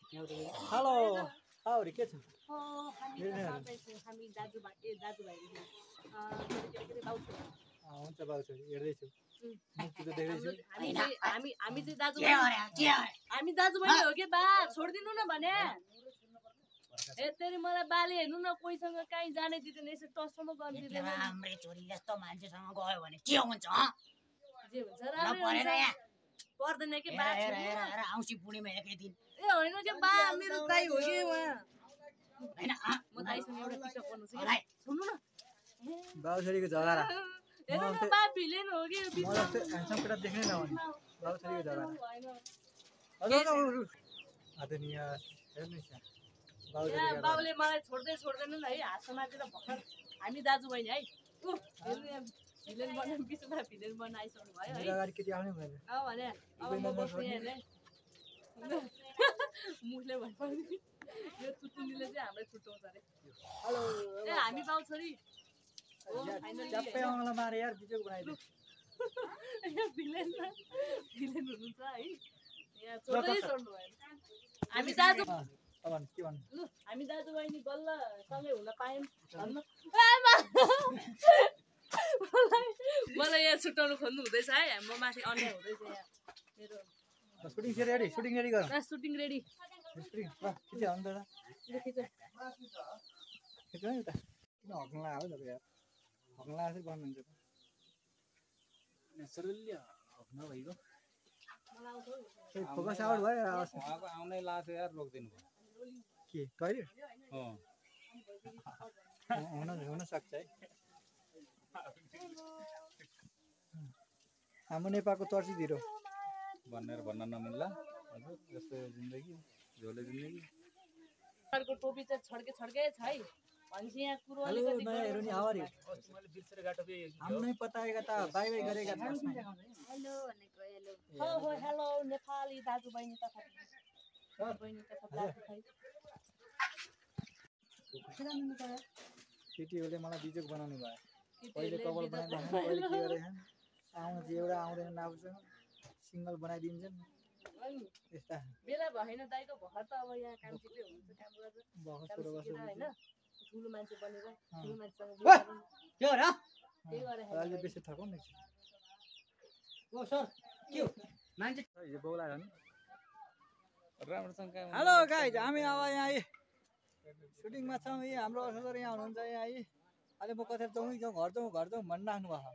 hello हाउरी के छ हामी दाजुभाइ हुन्छ बाउ छोरी हेर्दैछु मुक्ति त देख्दैछु हामी चाहिँ दाजुभाइ हामी दाजुभाइ हो के बा छोड्दिनु न भने यतरी मलाई बाले हेर्नु न कोहीसँग काहीँ जाने दिदैन यसो टसम्म गर्न दिदैन हाम्रै छोरी यस्तो मान्छेसँग गयो भने के हुन्छ जे हुन्छ राम्रै हुन्छ पर्दैन के बा हेर आउँसी पुणेमा एकै दिन ए होइन के बा मेरो दाइ हो के उहाँ हैन म दाइसँग एउटा टिकटक गर्नु छ मलाई सुन्नु न बाउ छोरीको झगडा हेर्नु न बा भिलेन हो के मलाई त ह्यान्डसम केटा देख्नै नहुने बाउ छोरीको झगडा हजुर आदरणीय हेर्नुहोस् यहाँ बाउले मलाई छोड्दैन है हात समातेर भर्खर हामी दाजुभाइ नि है भिलेन बन्न बिचमा भिलेन बन्न आइसक्नु भयो है अगाडि केटी आउनै भएन भने अब म बस्ने हेर्ने मुखले भन्नु यो तुतुनीले चाहिँ हामीलाई छुट्याउँछ अरे हेलो ए हामी बाउ छोरी सबै आउनलाई मारे यार भिडियो बनाइदिनु भिलेन हुनुहुन्छ है यहाँ छोड्नु भएन हामी दाजु के भन्नु लु हामी दाजुबहिनी बल्ल सँगै हुन पायौँ भन्नु मलाई यहाँ छुट्याउनु खोज्नु हुँदैछ है म माथि अन्याय हुँदैछ यहाँ मेरो सुटिङ रेडी गर सुटिङ रेडी सुटिङ ल खिच्यो अन्त खिच्यो नि त किन हक्न लाग्यो तपाईँ यार हक्न लाग्यो भन्नुहुन्छ त नेचुरली हक्न भइगयो फोकस आउट भयो आउनै लाग्थ्यो यार रोक्दिनु के टोइलेट अँ हुन सक्छ है हाम्रो नेपालको तर्सिदिरो भनेर भन्न नमिल्ला हजुर यस्तो जिन्दगी झोले जिन्दगी अर्को टोपी चाहिँ छड्के छ है भनेपछि यहाँ कुरो हेलो नयाँ हेरो नि हाउ आर यु मैले बिर्सेर गाटो पे हमनै पताएका त बाई बाई गरेका त हेलो भनेको हेलो हो हेलो नेपाली दाजुबहिनी तथा बहिनी तथा दाजुभाइ केटीहरूले मलाई बिजोक बनाउनु भयो पहिले कपाल बनाइदिन्छ पहिले के गरे आउनु चाहिँ एउटा आउँदैन नाफुसँग सिङ्गल बनाइदिन्छन् यस्ता बेला भएन दाइको भर्खर त अब यहाँ काम सिक्दै हुनुहुन्छ काम गर्दा होइन ठुलो मान्छे बनेर ठुलो मान्छेसँग के हो र त्यही गरेर अहिले बेसी थकाउनु नि ओ सर के हो मान्छे यो बौला हो नि राम्रोसँग काम हेलो गाइज हामी अब यहाँ सुटिङमा छौँ यहाँ हाम्रो असर यहाँ हुनुहुन्छ यहाँ अहिले म कता जाउँ घर जाउँ भन्न राख्नु भयो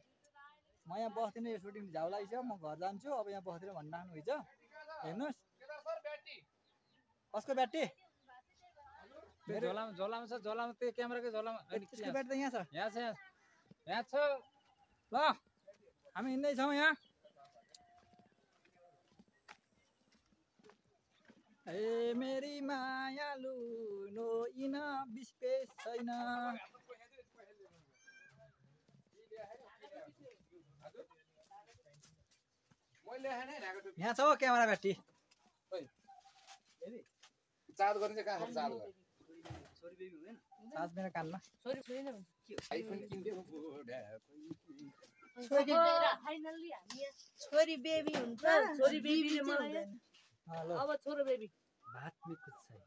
म यहाँ बस्दिनँ यो सुटिङ झाउ लागिसक्यो म घर जान्छु अब यहाँ बस्दिनँ भन्न राख्नु हुन्छ हेर्नुहोस् कसको ब्याट्री झोलामा छ झोलामा त्यो क्यामेराको झोलामा त्यसको ब्याट्री त यहाँ छ यहाँ छ ल हामी हिँड्दैछौँ यहाँ ए मेरी मायालु नो इन विस्पेस छैन यहाँ छ हो क्यामेरा ब्याट्री चार्ज गर्ने चाहिँ कहाँ चार्ज गर्ने चार्ज मेरो कानमा फाइनल्ली हामी छोरी बेबी हुन्छ छोरी बेबीले मलाई हेलो अब छोरो बेबी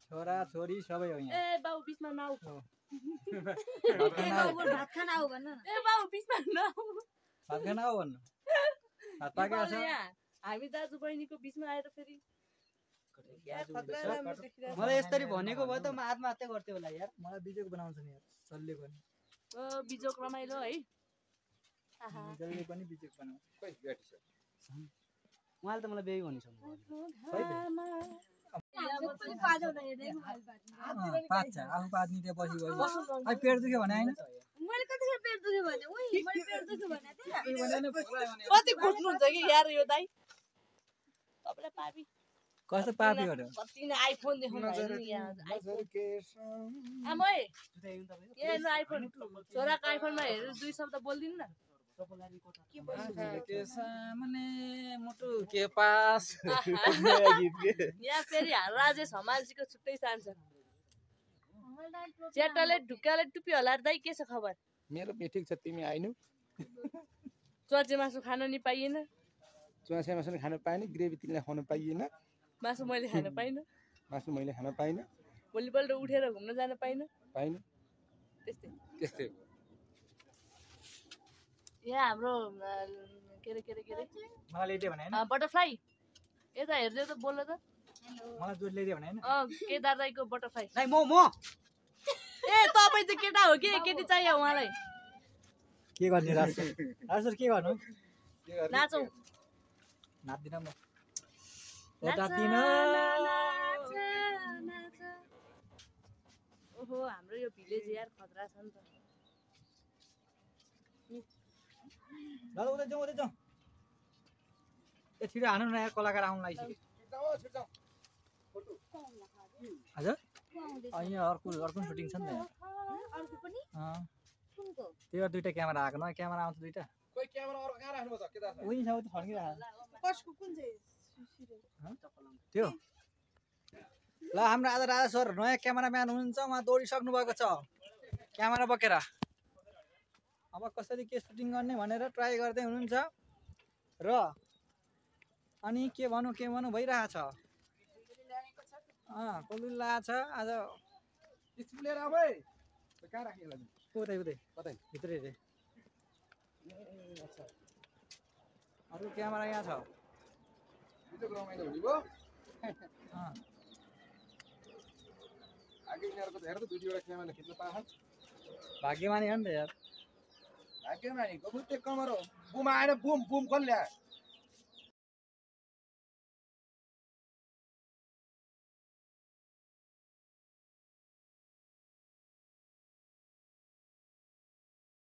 छोरा छोरी सबै हो यहाँ ए बाउ बिचमा नआउ भात खान आऊ भन्न ए बाउ बिचमा नआउ भात खान आऊ भन्नु भात पाकेको छ हामी दाजु बहिनीको बिचमा आएर फेरि मलाई यसरी भनेको भए त म आत्महत्या गर्थेँ होला यार मलाई बिजोक बनाउँछ नि यार जसले पनि बिजोक रमाइलो है जसले पनि बिजोक बनाउँछ खोइ ब्याट्री छ उहाँले त मलाई बेबी भनिसक्नु पाच्छ आफू पाच्ने त्यहाँ पछि गयो है पेट दुख्यो भने होइन मैले कतिखेर पेट दुख्यो भने ओइ मैले पेट दुख्यो भने कति खोज्नुहुन्छ कि यार यो दाइ तपाईँलाई पापी कस्तो पापी हो र कति नै आइफोन देखाउनु भयो नि यहाँ आमै के हेर्नु आइफोन छोराको आइफोनमा हेरेर 2 शब्द बोल्दिनु न के सामने मुटु के पास यहाँ फेरि राजेश हमालजीको छुट्टै स्थान छ च्याटले ढुक्काले टुपी होला दाइ के छ खबर मेरो बेठिक छ तिमी आइनु चर्चे मासु खान नि पाइएन चुवासे मासु खान पाएन ग्रेभी तिमीलाई खान पाइएन मासु मैले खान पाइनँ मासु मैले खान पाइनँ भोलिपल्ट उठेर घुम्न जान पाइनँ त्यस्तै त्यस्तै यहाँ हाम्रो के अरे मलाई ल्याइदियो भने होइन बटरफ्लाई यता हेर्दै त बोल्न त मलाई दुध ल्याइदियो भने होइन केदार राईको बटरफ्लाई दाइ म ए तपाईँ चाहिँ केटा हो कि केटी चाहियो उहाँलाई के गर्ने राजसर के गर्नु नाचौँ नाच्दिनँ म ओहो हाम्रो यो भिलेज यार खतरा छ नि त ल उतै जाउँ ए छिटो हानु न यहाँ कलाकार आउनु लागिसक्यो हजुर यहाँ अर्को सुटिङ छ नि त यहाँ त्यो दुइटा क्यामेरा आएको नयाँ क्यामेरा आउँछ दुइटा उही छ उता फर्किरहेको त्यो ल हाम्रो आज राजा सर नयाँ क्यामेराम्यान हुनुहुन्छ उहाँ दौडिसक्नु भएको छ क्यामेरा बोकेर अब कसरी के सुटिङ गर्ने भनेर ट्राई गर्दै हुनुहुन्छ र अनि के भनौँ भइरहेछ कोलुल लगाएको छ आज उतै भित्रै रे अर्को क्यामेरा यहाँ छ भाग्यमानी हो नि त यार भाग्यमानी बुम आएर बुम कसले ल्यायो